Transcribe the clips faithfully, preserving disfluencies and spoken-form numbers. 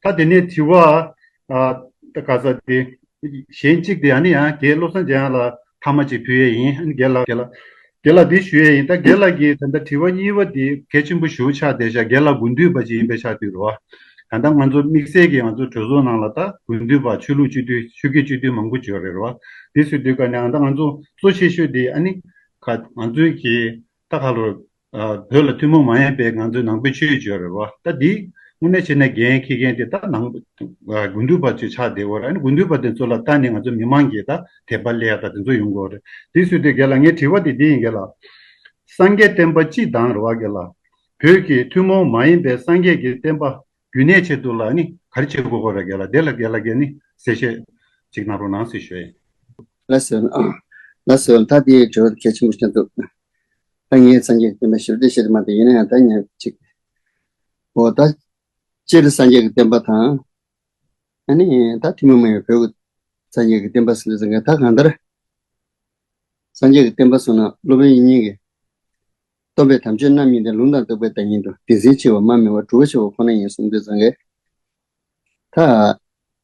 ད་དེ་ནས་དྲི་བ། ཨ། ད་ག་ས་དེ། གཞན་གཅིག་དེ་ཨ་ནི་ཡང་རྒན་བློ་བཟང་འཇམ་དབྱངས་ལ་ཐ་མ་གཅིག་ཕུལ་ཡས་ཡིན། ཨ་ནི་རྒན་ལགས་རྒན་ལགས་རྒན་ལགས་འདི་ཞུ་ཡས་ཡིན། ད་རྒན་ལགས་ཀྱིས་ད་ལྟ་དྲི་བ་གཉིས་པ་འདི་གལ་ཆེན་པོ་ཞེ་པོ་ཆགས་བསྡད་ཤག་རྒན་ལགས་དགུན་དུས་པ་ཅིག་ཡིན་པའི་ཆགས་དུས་རེད་བ། ད་ལྟ་ང་ཚོ་དམིགས་བསལ་གྱིས་ང་ཚོ་གྲོས་ཚོགས་ནང་ལ་ད་དགུན་དུས་པ་ཆོས་ལུགས་སྤྱི་འཐུས་ཆོས་བརྒྱུད་སྤྱི་འཐུས་མང་པོ་ཅིག་ཡོད་རེད་བ། འདི་ཟེར་དུས་ཀ་ནས་ད་ང་ཚོ་གཙོ་ཆེ་ཤོས་འདི་ཨ་ནི་ཁ་ང་ཚོའི་གི་ད་ག་ལོ། ཨ། བོད་ལ་ཐུན་མོང་མ་ཡིན་པའི་ང་ཚོའི་ནང་པའི་ཆོས་བརྒྱུད་རེད་བ། ད་འདི་དངོས་གནས་བྱས་ན་འགན་འཁྱེར་མཁན་དེ་ད་ནང་དགུན་དུས་པ་ཚོས་ཆགས་བསྡད་ཡོད་རེད། ཨ་ནི་དགུན་དུས་པ་དེ་ཚོ་ལ་ལྟ་ནས་ང་ཚོ་མི་མང་གིས་ད་དད་པ་སླེབས་ཡ་ད་དེ་ཚོ་ཡོང་གི་ཡོད་རེད། དེ་སུས་དེ་རྒན་ལགས་ངའི་དྲི་བ་དེ་འདི་ཡིན། རྒན་ལགས། སངས་རྒྱས་བསྟན་པ་སྤྱི་དང་རེད་བ་རྒན་ལགས། བོད་ཀྱི་ཐུན་མོང་མ་ཡིན་པའི་སངས་རྒྱས་ཀྱི་བསྟན་པ་རྒྱུན་གནས་ཆེད་དུ་ལ་ནི་ག་རེ་བྱེད་དགོས་ཀྱི་རེད་རྒན་ལགས། དེ་ལ་རྒན་ལགས་ཀྱིས་ནི་གསལ་བཤད་ཅིག་གནང་རོགས་གནང་ཟེར་ཞུ་ཡ་ཡིན། ལགས་སོ། ལགས་སོ། ད་དེའི་དྲི་བ་གལ་ཆེན་པོ་ཞིག་འདུག་ད་ངས་སངས་རྒྱས་ཀྱི་བསྟན་པ་ཞེ་པོ་ཅིག་ཤེས་ཀྱི་མ་འདུག་ཡིན་ན་ཡང་ད་ཉན་ཅིག་འོ་ད་སྤྱིར་སངས་རྒྱས་ཀྱི་བསྟན་པ་དང་། ཨ་ནི་ད་ཐུན་མོང་མ་ཡིན་པའི་བོད་ཀྱི་སངས་རྒྱས་ཀྱི་བསྟན་པ་ཟེར་དུས་ཙང་ཀ་ད་གང་ལྟར། སངས་རྒྱས་ཀྱི་བསྟན་པ་སོང་ན་སློབ་དཔོན་དབྱིག་གཉེན་གྱིས། སྟོན་པས་དམ་ཆོས་རྣམ་གཉིས་ལྡན། ལུང་དང་རྟོགས་པའི་བདག་ཉིད་དོ། བདེན་འཛིན་ཆེ་བ་སྨྲ་མི་དགོས། གྲུབ་པ་ཆེ་བ་ཁོ་ན་ཡིན་གསུངས་དུས་ཙང་ཀ་ད་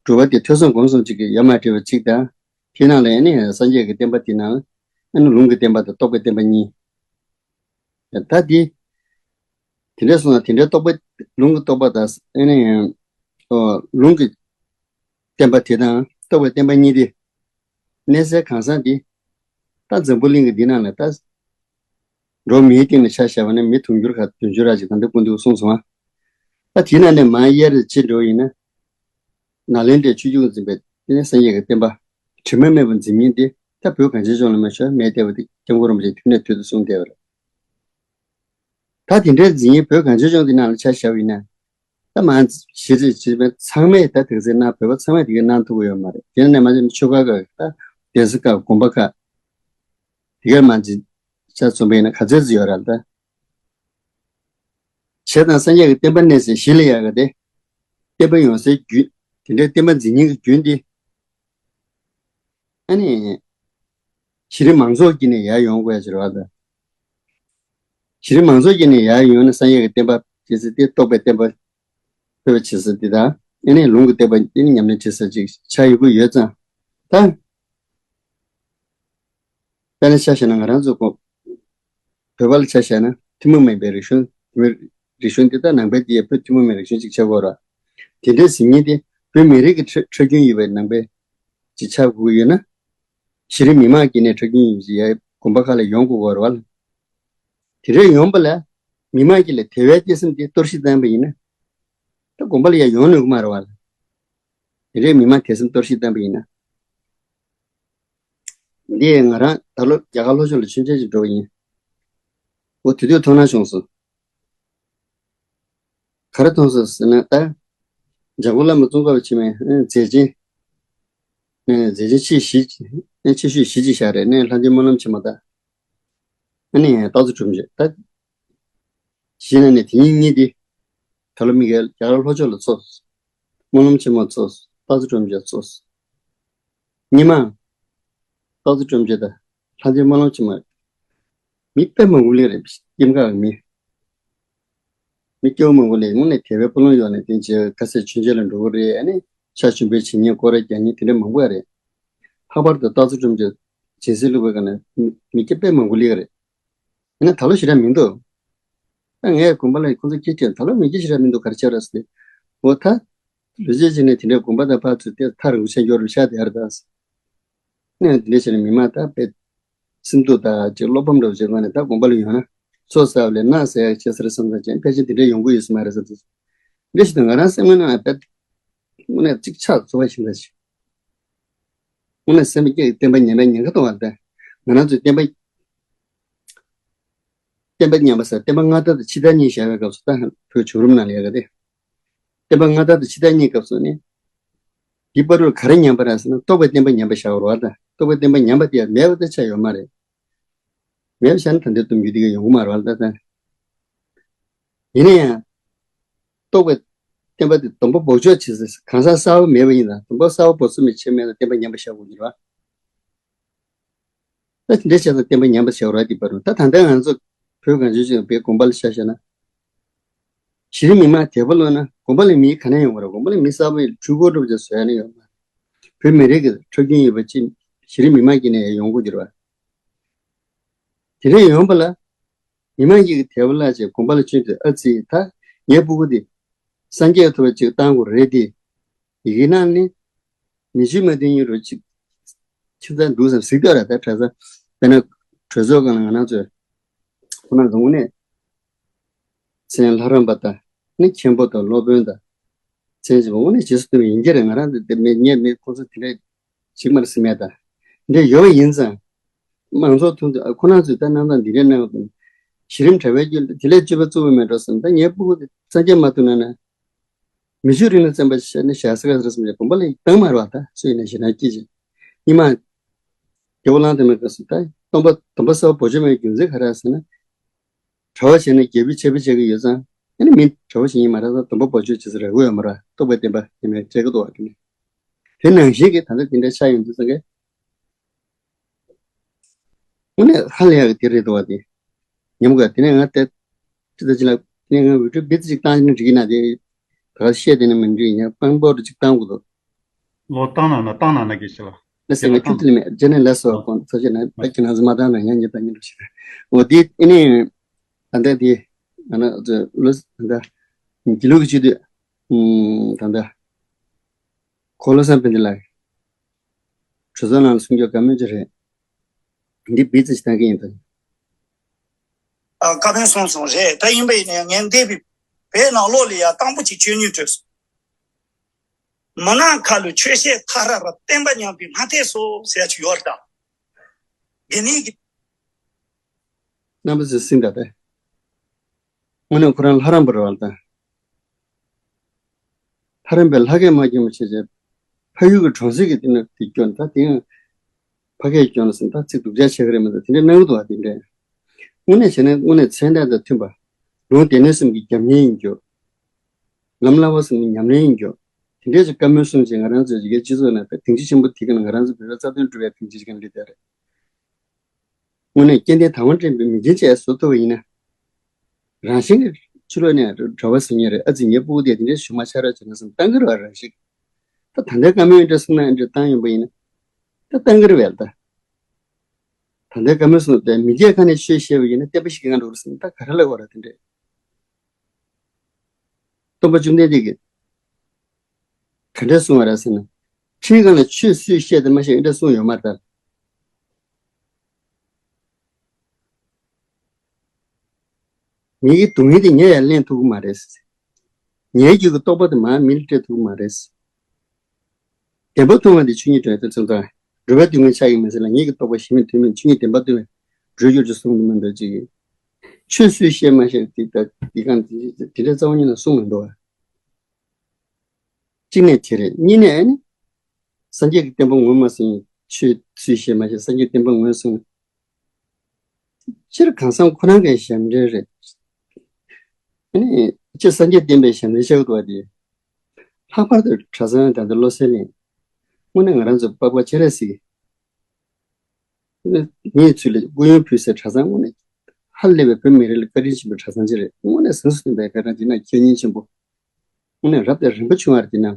གྲུབ་པ་དེ་ཐོས་བསམ་སྒོམ་གསུམ་གཅིག་གིས་ཡར་མར་དྲིལ་བ་གཅིག་དང་། དེའི་ནང་ལ་ཨ་ནི་སངས་རྒྱས་ཀྱི་བསྟན་པ་དེའི་ནང་ཨ་ནི་ལུང་གི་བསྟན་པ་དང་རྟོགས་པའི་བསྟན་པ་གཉིས། ད་དེ་དེ་འདྲ་སོང་ན་དེ་འདྲའི་རྟོགས་པ་ལུང་གི་རྟོགས་པ་དང་ཨ་ནི་ཨོ་ལུང་གི་བསྟན་པ་དེ་དང་རྟོགས་པའི་བསྟན་པ་གཉིས་དེ། གནས་ཚད་གང་ཟག་འདི། ད་འཛམ་བུ་གླིང་གི་འདི་ནང་ལ་ད། འགྲོ་བ་མིའི་སྟེང་ནས་ཆ་བཞག་པ་ན་མི་དུང་ཕྱུར་ཁ་བདུན་ཅུ་ར་ཅིག་ད་ལྟ་སྐུ་མདུན་གསུངས་སོང་ང་། ད་དེའི་ནང་ནས་མར་དབྱེ་རེ་ཕྱེ་འགྲོ་ཡིན་ན། ནཱ་ལེནྡྲའི་ཆོས་བརྒྱུད་འཛིན་པའི་དེ་ནས་སངས་རྒྱས་ཀྱི་བསྟན་པ། དྲི་མ་མེད་པར་འཛིན་མཁན་དེ་ད་བོད་གངས་ཅན་ལྗོངས་ལ་མ་ཤོར་མེད་བསྡད་པ་དེ་སྐྱབས་མགོན་རིན་པོ་ཆེས་དུས་ནས་དུས་སུ་གསུངས་བསྡད་པ་རེད། ད་དེ་འདྲའི་འཛིན་མཁན་བོད་གངས་ཅན་ལྗོངས་འདི་ནང་ལ་ཆ་བཞག་པ་ཡིན་ན། ད་མང་ཞེ་ཅིག་ཅིག་པའི་ཚང་མས་ད་དེ་ཚེ་གནང་བོད་པ་ཚང་མས་དེ་ག་གནང་ཐུབ་ཀྱི་ཡོད་མ་རེད། དེ་ནས་མ་ཟད་ཆོས་ཁ་ཁག་ད་གདན་ས་ཁག་དགོན་པ་ཁག་དེ་གར་མང་ཅིག་ཆ་མཚོན་པ་ཡིན་ན་ག་ཚད་ཅིག་ཡོད་རེད་ད། བྱས་ཙང་སངས་རྒྱས་ཀྱི་བསྟན་པ་གནས་ཚད་གཞི་ལ་ཡག་ག་དེ། བསྟན་པ་ཡོང་སའི་རྒྱུ། དེ་འདྲའི་བསྟན་པ་འཛིན་མཁན་གྱི་རྒྱུན་དེ། ཨ་ནི། གཞི་རིམ་མང་ཚོགས་ཀྱི་ནས་ཡར་ཡོང་དགོས་ཡ་ཅིག་རེད་བ་ད། གཞི་རིམ་མང་ཚོགས་ཀྱི་ནས་ཡར་ཡོང་ན་སངས་རྒྱས་ཀྱི་བསྟན་པ་ཇི་སྲིད་དེ་རྟོགས་པའི་བསྟན་པ་སྤེལ་བ་ཇི་སྲིད་དེ་དང་ཨ་ནི་ལུང་གི་བསྟན་པ་ཨ་ནི་ཉམས་ལེན་བྱེད་ས་ཅིག་ཆགས་ཡོང་གི་ཡོད་ཙང་ད། དཔེར་ན་ཆ་བཞག་ན་ང་རང་ཚོ་གོ། བོད་པ་ལ་ཆ་བཞག་ན་ཐུན་མོང་མིན་པའི་རིག་གཞུང་། རིག་གཞུང་འདི་དག་ནང་པའི་འདི་ཡང་བོད་ཐུན་མོང་མིན་རིག་གཞུང་ཅིག་ཆགས་ཀྱི་ཡོད་རེད། དེ་འདྲའི་ཟིན་ཉིན་དེ་བོད་མི་རིགས་ཀྱི་ཁྲ་ཁྲག་རྒྱུན་ཡོད་པའི་ནང་པའི་ཅིག་ཆགས་དགོས་ཀྱི་ཡོད་ན། གཞི་རིམ་མི་མང་གི་ནས་ཁྲག་རྒྱུན་ཡོད་ཅིག་ཡ་དགོན་པ་ཁག་ལ་ཡོང་དགོས་ཀྱི་ཡོད་རེད་བ། དེ་འདྲའི་ཡོང་པ་ལ་མི་མང་གི་ལ་དེ་བས་བརྩེ་སེམས་དེ་གཏོར་བཤིག་བཏང་པ་ཡིན་ན། ད་དགོན་པ་ལ་ཡ་ཡོང་ནུས་ཀྱི་མ་རེད་བ། དེ་འདྲའི་མི་མང་དད་སེམས་གཏོར་བཤིག་བཏང་པ་ཡིན་ན། འདི་ང་རང་ད་ལོ་རྒྱ་གར་ལྷོ་ཕྱོགས་ལ་ཆུང་ཆུང་ཞིག་འགྲོ་བ་ཡིན། འོ་དེ་དུས་མཐོང་སྣང་བྱུང་སོང་། ག་རེ་མཐོང་སོང་ཟེར་ན་ད། འཇམ་མགོན་བླ་མ་ཙོང་ཁ་པ་ཆེན་མོའི་མཛད་ཆེན། མཛད་ཆེན་ཆེས་བཞི། ཆེ་ཤོས་བཞི་ཅིག་བཞག་རེད་ནས་ལྷ་ལྡན་སྨོན་ལམ་ཆེན་མོ་ད། ཨ་ནི་རྟག་ཏུ་གྲུབ་འབྱོར་ད། བཞི་ནང་ནས་དེ་གཉིས་གཉིས་དེ། ད་ལོ་མི་གའི་རྒྱ་གར་ལྷོ་ཕྱོགས་ལ་ཚོགས། སྨོན་ལམ་ཆེན་མོ་ཚོགས། རྟག་ཏུ་གྲུབ་འབྱོར་ཚོགས། ཉི་མ། རྟག་ཏུ་གྲུབ་འབྱོར་དང་། ལྷ་ལྡན་སྨོན་ལམ་ཆེན་མོ། མི་དཔེ་མང་པོ་སླེབས་རེད། ཀྱེ་མ་ཁ་གི་མི། མི་སྐྱོ་བོ་མང་པོ་སླེབས་དངོས་གནས་དད་པའི་སྤུ་ལོང་ཡོད་ནས་དེ་རྗེས་ཁ་ཟས་མཆོད་མཇལ་ལ་འགྲོ་གི་རེད། ཨ་ནི་ཕྱག་མཆོད་འབུལ་བྱེད་མཁན་སྐོར་ར་རྒྱག་མཁན་དེ་འདྲ་མང་པོ་ཡོད་རེད། ལྷག་པར་དུ་རྟག་ཏུ་གྲུབ་འབྱོར་སྦྱིན་སྲེག་བླུགས་པའི་སྒང་ནས་མི་སྐྱ་དཔེ་མང་པོ་སླེབས་ཀྱི་རེད། ཡིན་ན་ད་ལོ་ཞེ་དྲག་མི་འདུག་ཨ་ངས་དགོན་པ་ལ་ཁོང་ཚོ་སྐད་ཆ་ད་ལོ་མི་སྐྱ་ཞེ་དྲག་མི་འདུག་ག་རེ་བྱས་རེད་ཟེར་ཏེ། འོ་ད། ལོ་རྒྱུས་ཅིག་ནས་དེ་འདྲའི་དགོན་པ་དང་ཕར་ཚུར་དེ་ཐག་རིང་པོ་ཆགས་འགྱོ་རུ་ཤག་དེ་ཨར་ད། ནས་དེ་འདྲ་བྱས་ནས་མི་མང་ད་དཔེ་སེམས་སྡུག་དང་ཅིག་བློ་ཕམ་འདྲ་བོ་བྱེད་སྒང་ནས་ད་དགོན་པ་ལ་ཡོང་ན་ཚོགས་བསགས་པ་ལས་ནགས་ཟ་ཡག་བྱེད་ས་རེད་བསམ་ཙང་ཅན་ཕལ་ཆེར་དེ་འདྲ་ཡོང་གི་ཡོད་ས་མ་རེད་བསམ་ཙང་། འདི་ཞིག་ཏུ་ང་རང་སེམས་ངོ་ནང་ལ་དཔེ་དངོས་གནས་གཅིག་ཆགས་ཚོར་བ་ཞིག་འདྲ་ཞིག་དངོས་གནས་སེམས་བསྐྱེད་ཀྱི་བསྟན་པ་ཉམས་པའི་ཉེན་ཁ་གཏོང་བ་ལྟ། ང་རང་ཚོའི་བསྟན་པ། བསྟན་པ་ཉམས་པ་ཟེར་བསྟན་པ་སྔ་དར་དང་ཕྱི་དར་གཉིས་བཞག་པའི་སྐབས་སུ་ད་བོད་བྱུང་རིམ་ནང་ལ་ཡོད་ག་དེ། བསྟན་པ་སྔ་དར་དང་ཕྱི་དར་གཉིས་སྐབས་སུ་ནི། འདི་བར་དུ་ག་རེ་ཉམས་པ་རེད་ཟེར་ན་རྟོགས་པའི་བསྟན་པ་ཉམས་པ་བཞག་པ་རེད་བ་ད། རྟོགས་པའི་བསྟན་པ་ཉམས་པ་དེ་ཡང་མེད་པ་ད་ཆ་ཡོད་མ་རེད། མེད་པ་བཞག་ན་ད་འདིར་གཏོང་རྒྱུ་དེ་ག་ཡོང་གི་མ་རེད་བ་ད་ད། ཡིན་ན་ཡང་། རྟོགས་པའི་བསྟན་པ་དེ་སྡོམ་པ་འབོགས་ཆོག་བྱེད་ས་གང་ཟག་གསར་པ་མེད་པ་ཡིན་ན་སྡོམ་པ་གསར་པ་འབོགས་ས་མི་ཆེ་མེད་ན་བསྟན་པ་ཉམས་པ་བཞག་དགོས་ཀྱི་རེད་བ། ད་དེ་འདྲ་བྱས་ཙང་བསྟན་པ་ཉམས་པ་བྱས་པ་རེད་དེ་བར་དུ་ད་ད་ལྟ་ང་ཚོ་བོད་གངས་ཅན་ལྗོངས་པའི་དགོན་པ་ལ་ཆ་བཞག་ན། གཞི་རིམ་མི་མང་དལ་པོ་སློག་ན་དགོན་པ་ལ་མི་ག་ནས་ཡོང་བ་རེད། དགོན་པ་ལ་མི་གསར་པ་ཡིན་འཕྲུལ་འཁོར་འགྲོ་བྱ་བཟོ་ཡ་ནི་ཡོད་མ་རེད། བོད་མི་རིགས་ཀྱི་ཁྲག་རྒྱུན་ཡོད་པ་ཅིག་གཞི་རིམ་མི་མང་གི་ནས་ཡོང་དགོས་ཀྱི་རེད་བ། དེ་འདྲ་ཡོང་བ་ལ་མི་མང་གིས་དལ་པོ་སློག་བྱས་དགོན་པ་ལ་བྱོན་ཏེ་ཨ་ཙི་ད་ངའི་སྤུ་གུ་དེ་སངས་རྒྱས་ཐོབ་པ་ཅིག་བཏང་དགོས་རེད་དེ། ཡི་གེ་ནང་ནི་མི་ཆོས་མ་མཐུན་ཡིན་རུང་ཅིག་ཁྱིམ་ཚང་འདུག་བསམ་གཟིགས་འདོད་ར། ད་གྲྭ་ཚང་དཔེར་ན་གྲོས་ཚོགས་སྒང་ལ་ང་རང་ཚོས་ཁོ་ན་དངོས་གནས་མཚན་ལྷ་རམས་པ་དང་ནི་མཁན་པོ་དང་སློབ་དཔོན་དང་མཚན་ཞིག་དངོས་གནས་རྗེས་སུ་མཐུན་པ་ཡིན་གྱི་རེད། ང་རང་འདི་འདི་མེད་ངས་མེད་ཁོང་ཚོ་དེ་འདྲ་ཞིག་མ་རེད་ཟེར་མེད་ད། འདི་ཡོད་པ་ཡིན་ཙང་། མང་ཚོགས་ཐུག་དུས་ཨ་ཁོ་རང་ཚོས་ད་གནང་སྟངས་འདི་འདྲའི་གནང་དགོས། གཞི་རིམ་གྲྭ་པའི་རྒྱུད་དེ་ལས་སྤྱོད་པ་བཙུགས་པ་མེད་འགྲོ་བསམ། ད་ངའི་སྤུ་གུ་དེ་སངས་རྒྱས་མ་ཐུག་ན་ན། མི་ཆོས་རིག་གནས་བཙན་པ་བྱས་ནས་བཞག་ས་ག་ཟེར་བསམ་ནས་དགོན་པ་ལ་ཡིག་བཏང་མ་རེད་བ། ད་སུ་ཡིན་ན་ཞེ་དྲག་སྐྱིད་ཅིང་། ཉི་མ་རྒྱལ་པོ་གླང་དར་མའི་སྐབས་སུ་ད་སྟོན་པ་སྡོམ་པ་གསར་པ་འབོགས་ཆོག་མེད་རྒྱུ་མཚན་ག་རེ་ཟེར་ན། གྲྭ་པ་བྱས་ནས་རྒྱལ་པོའི་ཆེད་དཔོན་བྱེད་ཀྱི་ཡོད་ཙང་ཨ་ནི་མི་གྲྭ་པ་བྱེད་ཉིན་མ་རེད་ཙང་སྡོམ་པ་འབོགས་ཆོག་བྱེད་ས་རེ་བ་ཡོད་མ་རེད། རྟོགས་པའི་བསྟན་པ་ཡིན་མིན་བྱེད་ཀྱི་འདུག་བ། དེ་ནས་དེ་ནང་བཞིན་གྱི་ད་ལྟ་དེ་འདྲ་ཆགས་ཡོང་དུས་ཙང་གི་དངོས་གནས་ཧ་ལས་ཡག་གི་དེ་རེད་འདུག་བ། དེ་ཉམས་དགོས། དེ་ནས་ང་དེ་ཅི་ད་ཅི་ལ་དེ་ནས་ང་བི་ཌིའོ་བི་ཙི་ཅིག་བཏང་ན་འགྲིག་གི་ན། དེ་ད་ག་བཤད་དེ་ནས་མི་འགྲིག་ཡིན་ཡང་པང་པོ་རུ་ཅིག་བཏང་དགོས་འདུག་ལོ་བཏང་ན་ན་བཏང་ན་ན་གི་ཞིག་ལ། ལ་སེ་ང་ཁྱུ་དེ་ལ་མེད་རྗེས་ནས་ལ་སོ་ཨ་གོང་ཚོ་ཆེ་ན་ཨ་ཁྱི་ན་ཟི་མ་བཏང་ན་ཡང་ཉེ་ད་ཉེ་འགྲོ་ཞིག་འོ་དེ་ཨེ་ནས་ད་ལྟ་དེ་ང་ན་ལོ་ད་ལྟ་གི་ལུགས་ཀྱི་ཆུ་དུས་ད་ལྟ། གོ་ལོ་བཟང་དཔལ་ལྡན་ལགས། གྲོས་ཚོགས་ནང་ལ་གསུང་རྒྱུ་དགའ་མོས་ཅིག་རེད། འདི་བི་ཙི་ཞིག་བཏང་གི་ཡིན་ད། ཨ། བཀའ་བོན་གསུངས་སོང་རེད། ད་ཡིན་པ་ཡིན་ན་ཡང་ངས་འདས་པའི་བོད་ནང་ལོགས་ལ་ཡ་དང་པོ་ཅིག་ཆོས་ཉིད་ཐོས་སོང་། མི་ནག་ཁ་ལུ་ཆོས་བཤད་ཐ་ར་ར་བསྟན་པ་ཉམས་པའི་མ་ཐེ་སོ་ཟེར་ཡ་ཅིག་ཡོད་རེད་ད། དགེ་ནི་གི་རྣམ་པ་ཚོས་གསན་དང་། དངོས་གནས་ཁོ་རང་ལྷ་རམས་པ་རེད་བ་ད། ལྷ་རམས་པས་ལྷ་སྐད་མ་སྐྱོན་པ་བྱས་བྱས། ཕ་ཡུལ་གྱི་གྲོང་གསེབ་ཀྱི་དེ་ནས་དེ་སྐྱོན་ད་དེ་ཡང་ཕ་སྐད་སྐྱོན་ལ་སེམས་ཐག་ཚིག་སྡུག་ཅག་བྱེད་ཀྱི་རེད་མ་གཏོགས་དེ་འདྲ་གནང་གི་འདུག་བ། དེ་འདྲ་དངོས་གནས་བྱས་ན་དངོས་གནས་མཚན་ལྡན་དང་མཐུན་པ། ལུང་སྡེ་སྣོད་གསུམ་གྱི་རྒྱབ་གཉེར་ཡིན་རྒྱུ། ལམ་བསླབ་པ་གསུམ་གྱི་ཉམས་ལེན་ཡིན་རྒྱུ། དེ་འདྲས་ཀྱི་བཀའ་མོལ་གསུངས་བྱས་ང་རང་ཚོའི་ཡི་གེ་སྤྱི་ཚོགས་ནང་དང་དེང་ཕྱིན་ཆེན་པོ་དེ་ག་ནང་ང་རང་ཚོ་བོད་པའི་རྩ་དོན་སྒྲུབ་པའི་དེང་ཕྱིན་ཅིག་ག་ལི་དེ་རེད། དངོས་གནས་སྐྱེ་ལྡན་དང་བ་འདྲེན་པའི་མི་རྒྱུན་བཅས་བཟོ་ཐུབ་པ་ཡིན་ན། རང་བཞིན་གྱི་ཕྱི་ལོགས་ནས་གྲྭ་པ་ཟེར་མཁན་རེད། ཨ་ཙི་ངའི་སྤུ་གུ་དེ་དེ་འདྲའི་ཞུ་མ་ཆགས་རོགས་བྱས་ན་བསམ་བཏང་གི་རེད་བ། རང་བཞིན། ད་ད་ལྟའི་བཀའ་མོལ་འདྲ་གསུང་ན་འདྲ་བཏང་ཡོང་པ་ཡིན་ན། ད་བཏང་གི་རེད་བས་ད། ད་ལྟའི་བཀའ་མོལ་གསུང་དེ་མི་སྐྱའི་ཁ་ནས་ཆོས་བཤད་པ་ཡིན་ན་བསྟན་པ་ཞིག་གི་ང་འགྲོ་རུ་སོང་ད་ག་རེ་ལབ་དགོས་རེད་དེ་འདྲས། སྟོན་པ་བཅོམ་ལྡན་འདས་ཀྱིས་ག་འདྲས་གསུངས་པ་རེད་ཟེར་ན། ཁྲིའི་སྒང་ལ་ཆོས་སུས་བཤད་དེ་མ་བཤད་འདྲ་གསུངས་ཡོད་མ་རེད་ད། ངེད་ཀྱི་སྡུག་བསྔལ་དེ་ངས་ཡང་ལེན་ཐུབ་ཀྱི་མ་རེད། ངའི་རྒྱུད་ཀྱི་རྟོགས་པ་དེ་མར་མི་ལ་སྤྲད་ཐུབ་ཀྱི་མ་རེད། བདེན་པ་མཐོང་བ་དེ་ཆོས་ཉིད་དྲན་དེ་ཚོ་དང་འགྲོ་བའི་སྡུག་བསྔལ་ཆགས་ཀྱི་མེད་ཟེར་ལ། ངེད་ཀྱི་རྟོགས་པ་གཞི་མེད་དོན་མེད་ཆོས་ཉིད་བདེན་པ་སྟོན་པའི་སྒྲོས་སྦྱོར་གྱི་གསུང་གི་མི་འདུག་ཅིག་གིས། ཆོས་སུས་བཤད་མ་བཤད་དེ་ད་དེ་གང་དེ་དེ་འདྲ་རྩ་བ་ཉིད་ནས་གསུང་མི་འདུག་བ། གཅིག་ནས་དེ་རེད། གཉིས་ནས་ཨ་ནི། སངས་རྒྱས་ཀྱི་བསྟན་པ་ངོ་མ་སྲུང་། ཆོས་སུས་བཤད་མ་བཤད་སངས་རྒྱས་བསྟན་པ་ངོས་བཟུང་། སྤྱིར་གང་བསམ་ཁོ་རང་གི་ཞབས་འདྲེན་རེད། ཨ་ནི་སྤྱིར་སངས་རྒྱས་བསྟན་པའི་ཞབས་འདྲེན་བྱ་དགོས་པ་དེ། ལྷག་པར་དུ་གྲྭ་ཚང་ད་ལྟ་བློ་གསལ་གླིང་། དངོས་གནས་ང་རང་ཚོ་པགས་པ་སྤྱན་རས་གཟིགས་ངའི་ཚུལ་ལ་སྐུ་ཡོན་ཕུལ་སའི་གྲྭ་ཚང་དངོས་གནས་ཧ་ལས་པའི་བོད་མི་རིགས་ལ་བཀའ་དྲིན་ཆེན་པོའི་གྲྭ་ཚང་ཅིག་རེད། དངོས་གནས་གཟེངས་སུ་ཐོན་པའི་བཀའ་དྲིན་ཅིག་ན་ཁྱེད་ཉིན་ཆེན་པོ། དངོས་གནས་རབ་དང་རིམ་པ་བྱུང་བ་རེད་དེ་ན།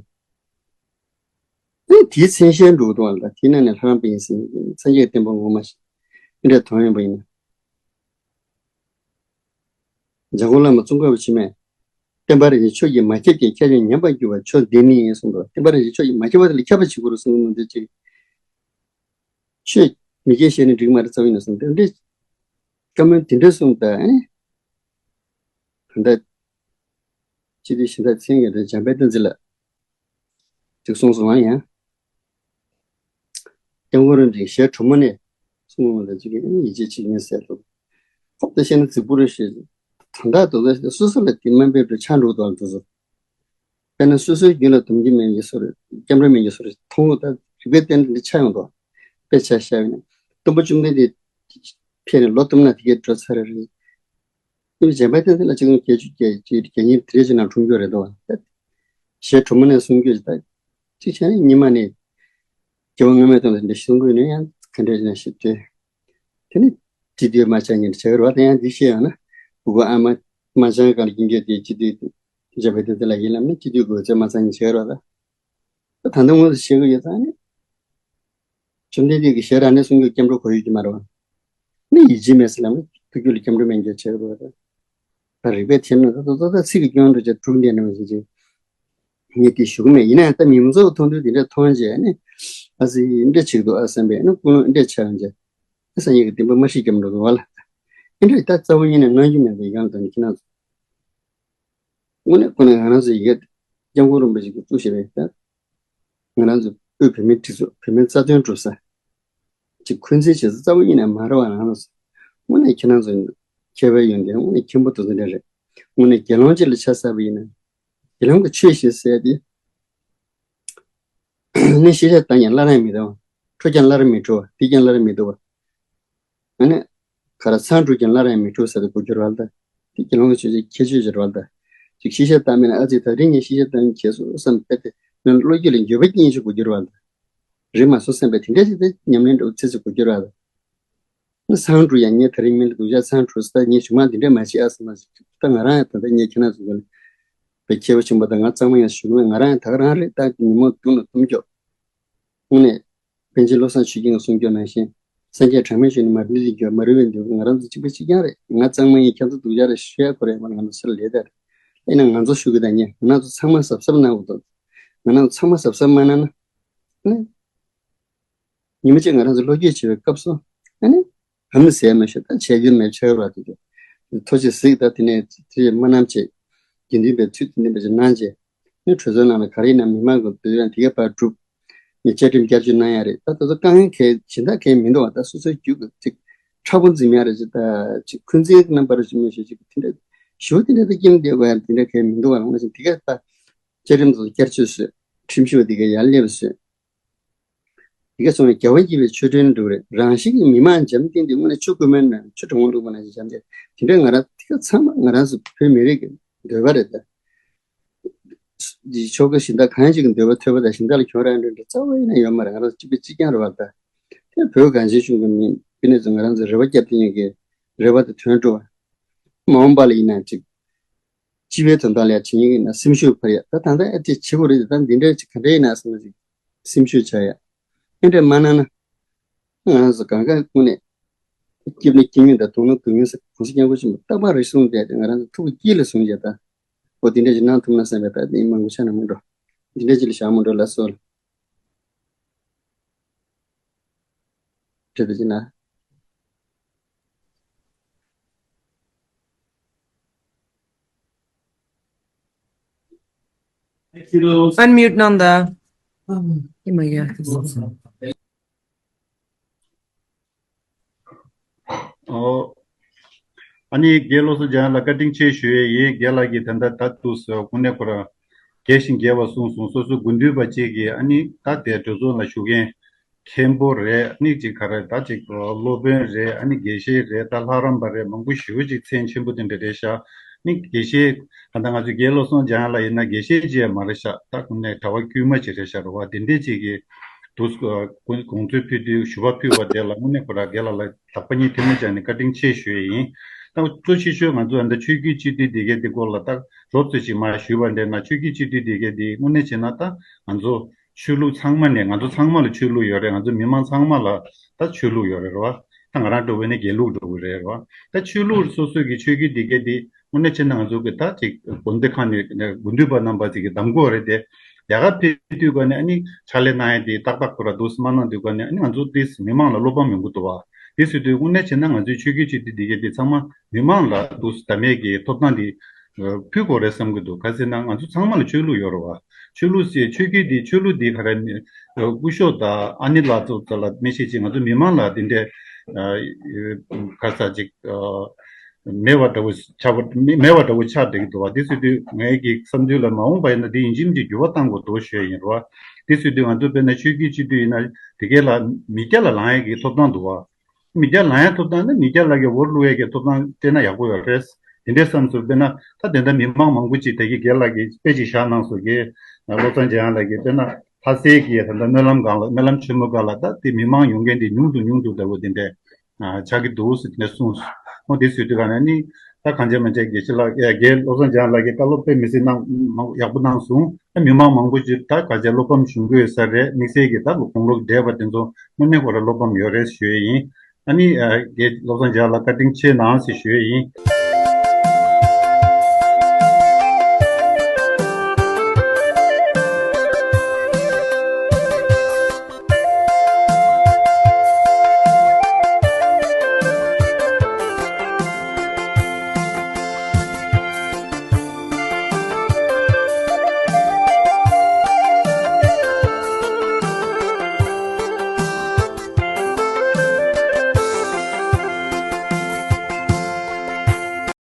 ཨེ་དེའི་མཚན་ཤས་འགྲོ་གི་འདུག་བ་ལ། དེའི་ནང་ནས་ལྷ་རམས་པ་ཡིན་ཟེར་སངས་རྒྱས་བསྟན་པ་ངོ་མ་ཞིག་འདི་འདྲ་མཐོང་ཡོང་པ་ཡིན་ན། འཇམ་མགོན་བླ་མ་ཙོང་ཁ་པ་འཆི་མེད། བསྟན་པ་རིན་ཆེན་ཆོས་ཀྱིས་མ་ཁྱབ་ཀྱང་ཁྱབ་ཀྱང་ཉམས་པར་འགྱུར་བ་ཆོས་འདི་ནི་ཡིན་གསུངས་འདུག་བསྟན་པ་རིན་ཆེན་ཆོས་ཀྱིས་མ་ཁྱབ་པ་དེ་ལ་ཁྱབ་པ་བྱེད་དགོས་རེད་གསུངས་གསུངས་འདུག་ཅིག་ཆོས་མི་སྐྱའི་ཞལ་ནས་འགྲིག་མ་རེད་རྩ་བ་ཡིན་ན་གསུངས་དེ་འདྲ། བཀའ་མོལ་དེ་འདྲ་གསུངས་ད་ཨ་ནི། ད་ལྟ། སྤྱི་འཐུས་གཞན་དག་མཚན་ཡོད་དེ་འཇམ་དཔལ་བསྟན་འཛིན་ལགས་ཅིག་གསུངས་སོང་ཨ་ཡང་། སྐྱབས་མགོན་རིན་པོ་ཆེ་ཞལ་དྲོན་མོ་ནས་གསུངས་པ་དང་གཅིག་གིས་ཡིད་ཆེས་བྱེད་ཀྱིན་ཟེར་འདུག་ཁོང་དེ་བཤད་ན་རྫིག་པོ་རེད་ཞེས། དོན་དག་རྡོག་རྡོག་སོ་སོ་ལ་དེ་དམའ་འབེབས་རེ་ཆགས་འགྲོ་འདུག་ཨ་དེ་ཚོ། དཔེར་ན་སོ་སོའི་རྒྱུད་ལ་སྡོམ་རྒྱུ་མེད་མཁན་སུ་རེད། སྐྱབས་འགྲོ་མེད་མཁན་སུ་རེད། མཐོང་ལུགས་ལྟར་རིག་པའི་རྟེན་འདི་ཆགས་ཡོང་དོ། དཔེ་ཆ་བཞག་ཡོད་ན། སྟོན་པ་བཅོམ་ལྡན་འདས་ཕེབས་ནས་ལོ་གཏུམ་ན་དེ་གའི་འགྲོ་ཚར་རེད། ཨིན་འཇམ་དཔལ་བསྟན་འཛིན་ལ་ཆིག་སྟོང་བརྒྱད་ཅུ་གྱ་གཉིས་དེ་རེད་ཅིག་ནང་འཁྲུངས་རྒྱུ་རེད་དོ། ཞེས་གྲོ་མོ་ནས་གསུང་རྒྱུ་ཞིག་དང་། གཅིག་བྱས་ན་ཉི་མ་ནས་སྐྱེ་བ་སྔ་མའི་དོན་ལ་འདི་གསུང་དགོས་ནས་ཡང་ག་འདྲ་ཞིག་ན་ཞིག་དེ། དེ་ནི་སྤྱི་འཐུས་དམག་འཆང་ཉིད་བྱ་བར་བ་དང་ཡང་འདི་ཤེས་ཡོང་ན། སྤུ་གུ་ཨ་མ་དམག་འཆང་གང་ལ་སྐྱིན་སྐྱོད་དེ་སྤྱི་འཐུས་ འཇམ་དཔལ་དཔལ་ལྡན་ལགས་ཡིན་ལབ་ནས་སྤྱི་འཐུས་དགོས་ཚད་མ་ཚང་ཉིད་བྱེད་རོགས་ད། ད་ད་ལྟ་དངོས་སུ་བྱེད་དགོས་ཡོད་ཙང་ནི། བཅོམ་ལྡན་འདས་ཀྱི་ཞལ་རང་ནས་གསུང་རྒྱུ་སྐྱབས་འགྲོ་གོ་ཡོད་ཀྱི་མ་རེད་བ། ནི་ཡིད་ཆེས་མེད་ཟེར་ལབ་ནས་ཐུགས་རྒྱུད་ལ་སྐྱབས་འགྲོ་སྨོན་འཇུག་བྱེད་དགོས་རེད། ད་རིག་པའི་ཐེར་འདོན་ད་ད་ད་ཚིག་གི་སྐྱོན་འགྲོ་བྱས་དཀྲུག་འདེད་འདྲ་མ་བྱེད་ཅིག་ངས་དེ་ཞུ་གི་མེད། ཡིན་ན་ཡང་ད་མི་མང་ཚོ་གི་མཐོང་དུས་དེ་འདྲ་མཐོང་རྗེས་ནི། ཨ་ཙི་འདྲ་བྱེད་ཀྱི་འདུག་ཨ་བསམ་པས་ནི་ཀུན་སློང་འདྲ་ཆགས་རྗེས། ཨ་སང་ཉིན་གྱི་བདེན་པ་མ་ཤེས་ཀྱི་མ་འགྲོ་གི་བ་ལ། ཨེ་འདྲ་ད་རྩ་བ་ཉིད་ནས་གནང་རྒྱུ་མེད་པའི་ཡང་དོན་ཁྱེད་རང་ཚོ། དངོས་གནས་ཁོ་ན་ང་རང་ཚོ་ཡི་གེ་སྐྱབས་མགོན་རིན་པོ་ཆེ་གིས་བཙུགས་བཞག་པའི་ད། ང་རང་ཚོ་དབུས་བོད་མིའི་སྒྲིག་འཛུགས་བོད་མིའི་རྩ་དོན་སྒྲུབ་ས། ཅིག་འཁོན་འཛིན་བྱེད་ས་རྩ་བ་ཉིད་ནས་མ་རེད་བ། ང་རང་ཚོ་དངོས་གནས་ཁྱེད་རང་ཚོ་མཁས་པའི་ཡོན་ཏན་དངོས་གནས་མཁན་པོ་དེ་ཚོ་འདྲ་རེད། དངོས་གནས་དགེ་སློང་ཅིག་ལ་ཆ་བཞག་པ་ཡིན་ན། དགེ་སློང་གི་ཆོས་ཞེས་ཟེར་ཏེ། ནི་ཤེས་བྱ་བཏང་ཀྱང་སླར་ཡང་མི་འདོར་བ། འཁྲུལ་ཀྱང་སླར་མི་འཁྲུལ་བ། བརྡིགས་ཀྱང་སླར་མི་བརྡིགས་པ། ཨ་ནི། ག་རེ་མཚང་འབྲུ་ཀྱང་སླར་ཡང་མི་འཁྲུགས་ཟེར་ཏེ་གོ་རྒྱུ་རེད་བ་ད། དེ་དགེ་སློང་གི་ཆོས་ཅིག་ཁྱད་ཆོས་ཅིག་རེད་བ་ད། ཅིག་ཤེས་བྱ་བཏང་མིན་ན་ཨ་ཙི་ད་རིང་ངས་ཤེས་བྱ་བཏང་མཁན་སོ་བསམ་པས་དེ་ནི་བློ་རྒྱུད་ལ་འགྱོད་པ་སྐྱེ་ཞིག་གོ་རྒྱུ་རེད་བ་ད། རེད་མ་སོང་བསམ་པས་དེ་འདྲ་ཞིག་དེ་ཉམས་ལེན་འགྲོ་ཚེ་ཚེ་གོ་རྒྱུ་རེད་བ་ད། ནི་མཚང་འབྲུ་ཡང་ངས་ད་རིང་མི་ལ་སྡུག་ཅག་མཚང་འབྲུ་ཟེར་ད་ངས་གཞུག་མ་དེ་འདྲ་མ་བྱེད་ཨ་ཟེར་མ་ཟེར་ད་ང་རང་ཡང་ད་ལྟ་ངས་ཁྱེད་རང་ཚོ་ལ་པའི་མཁས་པ་ཆེན་པོ་ད་ང་གཙང་མ་ཡང་ཞུ་གི་མེད། ང་རང་ཡང་ད་ག་རང་རེད་ད་ཉིན་མོ་རྒྱུགས་ནས་གཏུམ་སྐྱོབ། དངོས་གནས། པཎ་ཆེན་བློ་བཟང་ཆོས་རྒྱན་གྱིས་གསུངས་རྒྱུ་ནང་བཞིན། སངས་རྒྱས་གྲངས་མེད་བྱོན་ནས་མ་རིག་འདི་འགྱུར། མ་རིག་པའི་འདུལ་ང་རང་ཚོ་གཅིག་པ་གཅིག་རྐྱང་རེད། ང་གཙང་མ་ཡིན་ཁྱེད་ཚོ་སྡུག་ཅག་རེད་ཞུ་ཡ་ཁོ་རེད་མ་ང་ཚོ་ཕྱིར་ལས་དེ་རེད། ཡིན་ན་ང་ཚོ་ཞུ་གི་ད་ཉེ་ང་རང་ཚོ་ཚང་མ་གཟབ་གཟབ་གནང་དགོས་འདུག་ང་རང་ཚོ་ཚང་མ་གཟབ་གཟབ་མ་གནང་ན། ཨ་ནི། ཉི་མ་གཅིག་ང་རང་ཚོ་བློ་སྐྱེད་བྱེད་པའི་སྐབས་སུ། ཨ་ནི། ཨ་ནི་ཟེར་མི་ཤེས་ད་བྱས་རྒྱུ་མེད་ཕྱིར་བ་དེ་དེ། ཐོ་ཅིག་གཟིགས་ད་དེ་ནས་དེ་མ་གནང་བྱས། དགེ་འདུན་པའི་ཚུལ་དེ་འདྲ་བ་ཅིག་གནང་བྱས། ནི་གྲོས་ཚོགས་ནང་ལ་ག་རེ་ཡིན་ན་མི་མང་གི་འདོད་ཡོན་དེ་གའི་བར་སྒྲུབ། ནི་བཅའ་ཁྲིམས་བསྐྱར་བཅོས་གནང་ཡ་རེད་ད། དེ་ཚོ་དཀའ་ངལ་གལ་གཞན་དག་གལ་མི་འདུག་བ། ད་སོ་སོའི་རྒྱུད་ཀྱི་ཅིག་ཕྲ་བོ་འཛིན་ཡ་རེད་ཅིག་ད་ཅིག་འཁོན་འཛིན་རྣམ་པར་ཅིག་མི་ཤེས་ཅིག་དེ་འདྲ་ཞུ་དེ་འདྲ་ད་སྐྱེམ་བསྡད་དགོས་ཡ་དེ་འདྲ་གལ་མི་འདུག་བ། ང་ཚོ་དེ་གའི་ད་བཅའ་ཁྲིམས་དེ་ཚོ་བསྐྱར་བཅོས་བཟོས། ཁྲིམས་ཞིབ་པ་དེ་གའི་ཡར་སླེབས་བཟོས། དེ་ག་སོང་ནས་རྒྱལ་བ་དགྱེས་པའི་ཆོས་ཁྲིམས་འགྲོ་རེད། རང་བཞིན་གྱིས་མི་མང་འཇམ་ཐིང་ཐིང་དངོས་གནས་ཆུ་རྐུན་མའི་ནང་ཆུ་གྲང་མོ་བླུགས་པ་ནང་བཞིན་འཇམ་ཐིང་དེ་འདྲའི་ང་རང་དེ་ག་ཚང་མ་ང་རང་ཚོ་བོད་མི་རིགས་ཀྱི་འདོད་པ་རེད་ད། འདི་ཆོལ་ཁ་གཞན་དག་གང་ཞིག་གི་འདོད་པ་ཐོས་པ་དང་གཞན་དག་ལ་གྱོང་རག་འདྲ་འདྲ་རྩ་བ་ཡིན་ན་ཡོད་མ་རེད། ང་རང་ཚོ་གཅིག་པ་གཅིག་རྐྱང་རེད་བ་ད། དེ་བོད་གངས་ཅན་ལྗོངས་ཀྱི་མི་ཕི་ནས་ཚོ་ང་རང་ཚོ་རེ་བ་བརྒྱབ་སྟེ་ཡོད་ཀྱི་རེ་བ་དེ་དོན་འགྲུབ་པ། མ་འོངས་པ་ལ་ཡིན་ན་ཅིག་སྤྱི་པའི་དོན་དག་ལ་ཡང་བྱེད་མཁན་ཡིན་ན་སེམས་ཤུགས་འཕར་ཡ། ད་ད་ལྟ་ཨེ་ཅེ་བྱེད་དགོས་རེད། ད་འདི་འདྲ་ཅིག་ག་འདྲ་ཡིན་ན་བསམ་ན་ཅིག་སེམས་ཤུགས་ཆག་ཡ། ཨེ་འདྲ་མ་གནང་ན། ང་རང་ཚོ་གང་ག་ཀུན་ནས་སྐྱིད་ན་སྐྱིད་ཉིན་དང་སྡུག་ན་སྡུག་ཉིན་ཟེར་གོང་ས་སྐྱབས་མགོན་ཆེན་པོ་རྟག་པར་རེ་གསུངས་བསྡད་དེ་ང་རང་ཚོ་ཐུགས་ཀྱི་དཀྱིལ་ལ་བཟུང་བྱས་ད། འོ་འདི་འདྲ་ཅིག་གནང་ཐུབ་ན་བསམ་པའི་ད་ནི་མང་པོ་ཆགས་ན་མི་འགྲོ། འདི་འདྲ་ཅིག་ལ་བཞག་མི་འགྲོ་ལ་སོགས་ལ། བྲེལ་ཏེ་ཅི་ན། Unmute གནང་དང་། ཨ་མ་ཡ། ཨོ། ཨ་ནི་རྒན་བློ་བཟང་འཇམ་དབྱངས་ལགས་བཀའ་དྲིན་ཆེ་ཞུ་ཡས་ཡིན། རྒན་ལགས་ཀྱིས་ད་ལྟ་ད་དུས་སུ་དངོས་གནས་ཁོ་རང་རྒྱས་ཤིང་རྒྱས་པ་གསུངས་སོང་། སོ་སོའི་དགོས་འདུན་པ་གཅིག་གིས་ཨ་ནི་ད་དེ་གྲོས་ཚོགས་ལ་ཞུགས་མཁན་མཁན་པོ་རེད། ཨ་ནི་ཅིག་ག་རེ་ད་ཅིག་སློབ་དཔོན་རེད། ཨ་ནི་དགེ་བཤེས་རེད། ད་ལྷ་རམས་པ་རེད། མང་པོ་ཞེ་པོ་ཅིག་མཚན་ཆེན་པོ་དེ་འདྲ་རེད་ཤག་ཨ་ནི་དགེ་བཤེས་ད་ལྟ་ང་ཚོའི་རྒན་བློ་བཟང་འཇམ་དབྱངས་ལགས་ཡིན་ན་དགེ་བཤེས་ཅིག་ཡང་མ་རེད་ཤག་ད་དངོས་གནས་གྲྭ་པ་དཀྱུས་མ་ཅིག་རེད་ཤག་རེད་བ། དེ་འདྲས་ཅིག་གིས་དུས་དགོངས་ཚུལ་ཕུལ་དུས་ཞུ་བ་ཕུལ་བ་དེ་ལ་དངོས་གནས་ཁོ་རང་རྒན་ལགས་ལ་དག་པ་ཉིད་ཐལ་མོ་སྦྱར་ནས་བཀའ་དྲིན་ཆེ་ཞུ་ཡས་ཡིན། ད་གཙོ་ཆེ་ཤོས་ང་ཚོ་ཨ་ནི་ཆོས་བརྒྱུད་སྤྱི་འཐུས་དེ་གའི་དེ་སྐོར་ལ་ད་རོབ་ཙམ་ཞིག་མར་ཞུས་པ་འདྲ་ན། ཆོས་བརྒྱུད་སྤྱི་འཐུས་དེ་གའི་དེ་དངོས་གནས་བྱས་ན་ད་ང་ཚོ་ཆོས་ལུགས་ཚང་མ་ནས་ང་ཚོ་ཚང་མ་ལ་ཆོས་ལུགས་ཡོད་རེད། ང་ཚོ་མི་མང་ཚང་མ་ལ་ད་ཆོས་ལུགས་ཡོད་རེད་རེད་བ། ད་ང་རང་འདྲ་བོ་ནས་དགེ་ལུགས་འདྲ་བོ་རེད་རེད་བ། ད་ཆོས་ལུགས་སོ་སོ་གི་ཆོས་བརྒྱུད་དེ་གའི་དེ་དངོས་གནས་བྱས་ན་ང་ཚོ་གི་ད་ཅིག་དགོན་སྡེ་ཁག་ནས་དགོན་འདུས་པ་རྣམ་པ་ཅིག་གི་གདམ་གོ་རེད་དེ། རྒྱ་གར་ཕེབས་དུས་ག་ནས་ཨ་ནི་ཕྱག་ལས་གནང་ཡས་དེ་ཏག་ཏག་ཁོ་ར་འདུག་སེ་མ་གནང་དུས་ག་ནས་ཨ་ནི་ང་ཚོ་དེ་མི་མང་ལ་བློ་ཕམ་ཡོང་གི་འདུག་བ། དེ་ཟེར་དུས་དངོས་གནས་བྱས་ན་ང་ཚོའི་ཆོས་བརྒྱུད་སྤྱི་འཐུས་དེ་གའི་དེ་ཚང་མ་མི་མང་ལ་འདུག་སེ་དམ་པའི་གི་ཐོབ་ཐང་དེ་ཕུལ་དགོས་རེད་བསམ་གི་འདུག་ག་ཟེར་ན་ང་ཚོ་ཚང་མ་ལ་ཆོས་ལུགས་ཡོད་རེད་བ། ཆོས་ལུགས་ཟེར་ཆོས་བརྒྱུད་དེ་ཆོས་ལུགས་དེ་ག་རེ་སྐུ་ཞབས་དང་ཨ་ནེ་ལགས་ཚོ་ལ་མི་ཤེས་ཅིག་ང་ཚོ་མི་མང་ལ་དེ་འདྲའི་ག་ས་ཅིག་མེད་པ་འདྲ་བོ་ཆགས་པ་མེད་པ་འདྲ་བོ་ཆགས་བསྡད་ཀྱི་འདུག་བ། དེ་ཟེར་དུས་ངའི་གི་བསམ་ཚུལ་ལ་མ་འོངས་པ་ཡིན་ན་དེ་ཡིན་གཅིག་མིན་གཅིག་འགྱུར་བ་གཏང་དགོས་འདུག་ཞུ་ཡ་ཡིན་རེད་བ། དེ་ཟེར་དུས་ང་ཚོ་དཔེར་ན་ཆོས་བརྒྱུད་སྤྱི་འཐུས་ཡིན་ན་དེ་གའི་ལ་མི་སྐྱ་ལ་ལངས་ཡ་གི་ཐོབ་ཐང་འདུག་བ། མི་སྐྱ་ལངས་ཡ་ཐོབ་ཐང་ནི་མི་སྐྱ་ལ་གི་འོར་བླུག་ཡ་གི་ཐོབ་ཐང་སྤྲད་ན་ཡག་པོ་ཡོད་རེད། དེ་འདྲའི་བསམ་ཚུལ་དཔེར་ན་ད་དེ་འདྲ་མི་མང་མང་པོ་ཅིག་དེ་གི་རྒན་ལགས་ཀྱིས་དཔེ་ཅིག་བཞག་གནང་སོང་གི། བློ་བཟང་འཇམ་དབྱངས་ལགས་ཀྱིས་དཔེར་ན་ལྷ་སའི་གི་ད་ལྟ་སྨོན་ལམ་སྒང་ལ་སྨོན་ལམ་ཆེན་མོ་སྒང་ལ་ད་དེ་མི་མང་ཡོང་མཁན་དེ་ཉུང་དུ་ཉུང་དུ་འདྲ་བོ་དེ་འདྲས་ཆགས་ཀྱི་འདུག་ཟེར་དེ་འདྲ་གསུངས་སོང་། དེ་ཟེར་དུས་ག་ནས་ནི་ ད་གང་བྱས་མ་བྱས་དགེ་བཤེས་ལགས་ཨེ་རྒན་བློ་བཟང་ལྗང་ལགས་ཀྱིས་བཀའ་སློབ་དཔེ་མི་སྲིད་གནང་མང་ཡག་པོ་གནང་སོང་། ད་མི་མང་མང་པོ་ཅིག་ད་ག་བྱས་བློ་ཕམ་བྱུང་གི་ཡོད་ས་རེད། དམིགས་བསལ་གྱི་ད་དགུང་ལོ་བགྲེས་པ་དེ་ཚོ་དངོས་གནས་ཁོ་ར་བློ་ཕམ་ཡོད་རེད་ཞུ་ཡས་ཡིན། ཨ་ནི་ཨ་རྒན་བློ་བཟང་ལྗང་ལགས་བཀའ་དྲིན་ཆེ་གནང་ཟེར་ཞུ་ཡས་ཡིན།